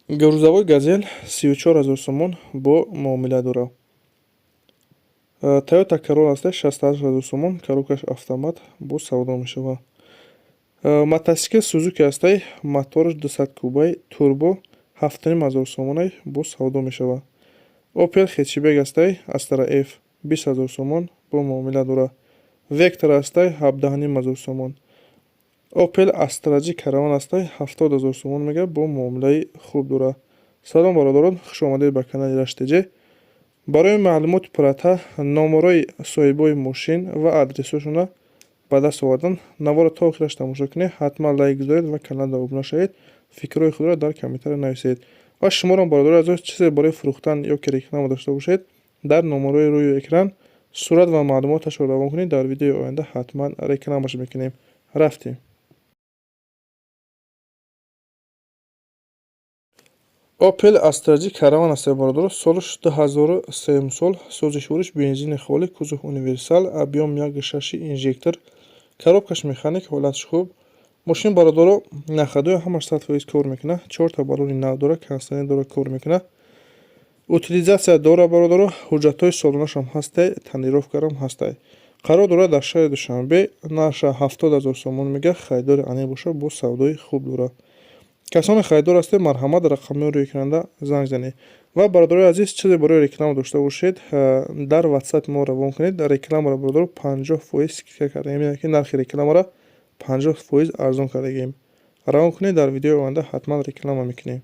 Грузовой Газель 34 000 сомон, бо муомила дорад. Тойота Королла аста, 68 000 сомон, коробкаш автомат, бо савдо мешавад. Мотосикл Сузуки ҳастай, мотораш 200 кубай, турбо, 7500 сомонай, бо савдо мешавад. Опел хэтчбек ҳастай, Астра Ф, 20 000 сомон, бо муомила дорад. Вектор ҳастай, 17 500 сомон. Опел Астра Ҷи Караван ҳастай, 70 000 сомон мега, бо муомилаи хуб дорад. Салом, бародарон, хуш омадед ба канали Раштеҷе. Барои маълумоти пурратар, номерои соҳибои мошин ва адресҳошонро ба даст овардан, наворро то охираш тамошо кунед. Ҳатман лайк гузоред ва каналро обуна шавед. Фикрҳои худро дар комментария нависед. Ва шуморо, бародари азиз, чизе барои фурӯхтан ё ки реклама дошта бошед, дар номерои рӯи экран сурат ва маълумоташро равон кунед, дар видеои оянда ҳатман рекламаш мекунем. Рафтем. Опел Астра Ҷи Караван аст, бародаро, солаш 2003 сол, сӯзишвориш бензини холӣ, кузов универсал, объём 1,6 инжектор, коробкаш механик, ҳолаташ хуб. Мошин, бародаро, на ходу, ҳамаш 100% кор мекунад, чорта баллони нав дорад, кондитсионер дорад, кор мекунад, утилизация дорад, бародаро, ҳуҷҷатҳои солонашам ҳастай, тонировкарам ҳастай. Қарор дорад дар шаҳри Душанбе, нарха 70 000 сомон мега, харидори аниқ бошад, бо савдои хуб дорад. Касоне харидор ҳастед, марҳамат, рақамҳои рӯи экранда занг занед. Ва, бародарои азиз, чизе барои реклама дошта бошед, дар ватсапи мо равон кунед. Рекламаро, бародаро, 50% скидка кардаем, яъне ки нархи рекламаро 50% арзон кардагием. Равон кунед, дар видеои оянда ҳатман реклама мекунем.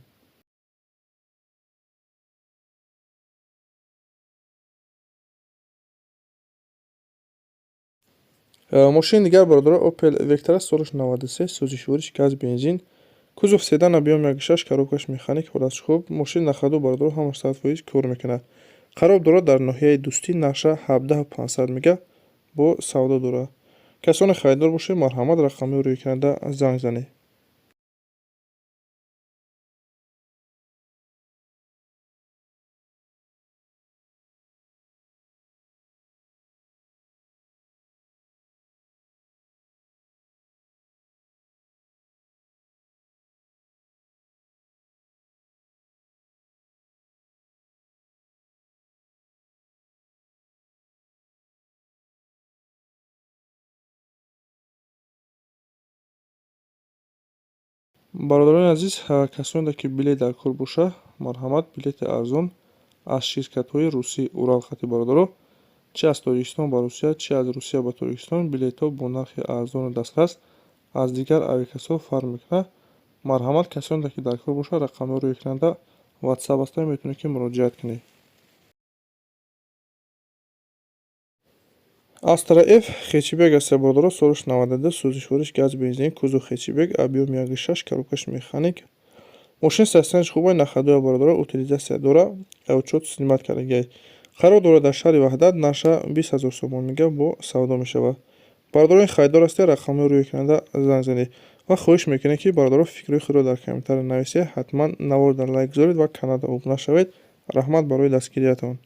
Мошини дигар, бародаро, Опел Вектор аст, солаш 93, сӯзишвориш газ, бензин, кузов седан, объём 1,6, коробкаш механик, ҳолаташ хуб. Мошин на ходу, бародаро, ҳамаш 100% кор мекунад. Қарор дорад дар ноҳияи Дӯстӣ, нарха 17 500 мега, бо савдо дорад. Касоне харидор бошед, марҳамат, рақамҳои рӯи экранда занг занед. Бародарони азиз, касоне ки билет дар кор боша, марҳамат, билети арзон аз ширкатҳои русӣ Урал хати, бародаро, чи аз Тоҷикистон ба Русия, чи аз Русия ба Тоҷикистон, билетҳо бо нархи арзону дастрас, аз дигар авиакассаҳо фарқ мекунад. Марҳамат, касоне ки дар кор бошад, рақамҳои рӯи экранда ватсап ҳастанд, метавонед ки муроҷиат кунед. Астра Ф хэтчбек аст, бародаро, солаш 92, сӯзишвориш газ, бензин, кузов хэтчбек, объём 1,6, коробкаш механик. Мошин состоянияш хуб, на ходу, бародаро, утилизация дорад, учёт снимать кардагиай. Қарор дорад дар шаҳри Ваҳдат, нарха 20 000 сомон мега, бо савдо мешавад. Бародарони харидор ҳастед, рақамҳои рӯи экранда занг занед. Ва хоҳиш мекунем, ки, бародаро, фикрҳои худро дар комментария нависед, ҳатман навор дар лайк гузоред ва каналро обуна шавед. Раҳмат барои дастгириятон.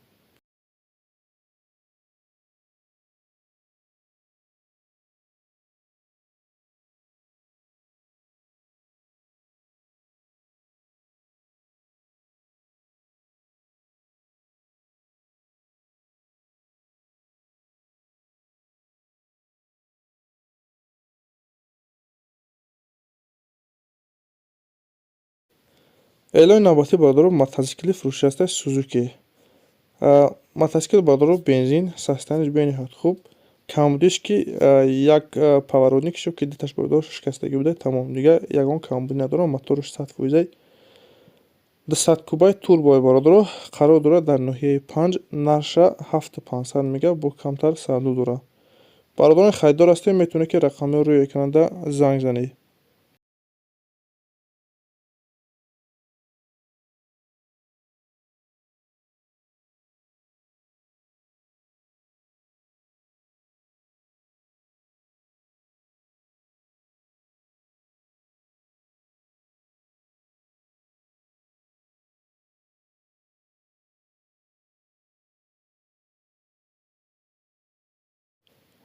Эълони навбатӣ, бародаро, мотосикли фурӯшӣ ҳастад, Сузуки. Мотосикл, бародаро, бензин, состоянияш бениҳоят хуб. Камбудиш ки як поворотникш ё ки дуташ, бародаро, шикастагӣ буда, тамом. Дигар ягон камбудӣ надорад, мотораш 100%, 200 кубай, турбои, бародаро, қарор дорад дар ноҳияи Панҷ, нарша 7500 мега, бо камтар савдо дорад. Бародарони харидор ҳастед, метавонед ки рақамҳои рӯи экранда занг занед.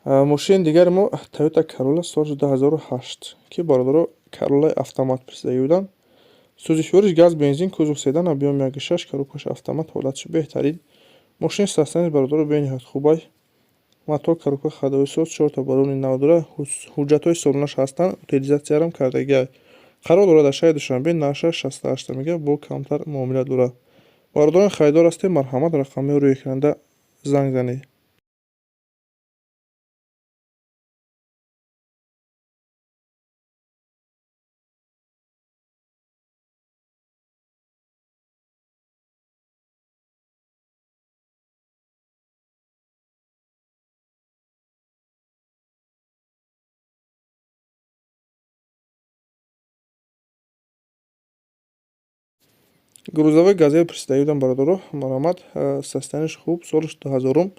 Мошини дигари мо Toyota Corolla, соли 2008, ки, бародаро, Corolla автомат пурсидагӣ буданд. Сӯзишвориш газ, бензин, кузов седан, объём 1,6, коробкаш автомат, ҳолаташ беҳтарин. Мошини состоянияш, бародаро, бениҳоят хубай. Мотор, коробка ходовой соз, чорта баллони нав дорад, ҳуҷҷатҳои солонаш ҳастанд, утилизатсиярам кардагиай. Қарор дорад дар шаҳри Душанбе, нархаш 68 мега, бо камтар муомила дорад. Бародарон, харидор ҳастед, марҳамат, рақамҳои рӯи экранда занг занед. Грузовой Газель пурсида бародаро, марҳамат, состоянияш хуб, солаш 2000-ум.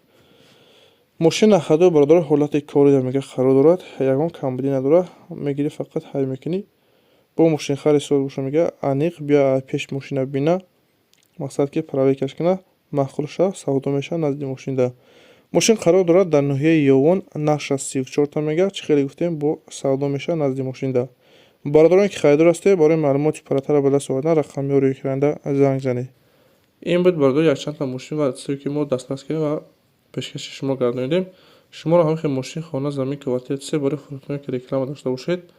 Мошин ходовой, бародаро, ҳолати корида мега қарор дорад, ягон камбудӣ надорад, мегирӣ, фақат ҳай мекунӣ. Бо мошинхари соз боша, мега, аниқ биё, пеш мошина бина, мақсад ки проверкаш кунад, маъқул шава, савдо мешавад назди мошинда. Мошин қарор дорад дар ноҳияи Ёвон, нархаш 34та мега, чӣ хеле гуфтем, бо савдо мешавад назди мошинда. Бародароне ки харидор ҳастед, барои маълумоти пурратарро ба даст овардан рақамҳои рӯи экранда занг занед. Ин буд, бародаро, якчандта мошин ва чизе ки мо дастрас кардем ва пешкаши шумо гардонидем. Шуморо ҳамин хел мошин, хона, замин, квартира, чизе барои фурӯхтане ки реклама дошта бошед,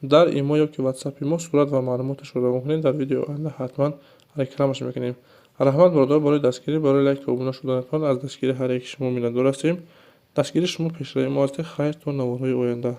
дар имо ё ки ватсапи мо сурат ва маълумоташро равон кунед, дар видеои оянда ҳатман рекламаш мекунем. Раҳмат, бародаро, барои дастгирӣ, барои лайку обуна шуданатон. Аз дастгирии ҳар яки шумо миннатдор ҳастем. Дастгирии шумо пешравии мо ҳастед. Хайр, то наворҳои оянда.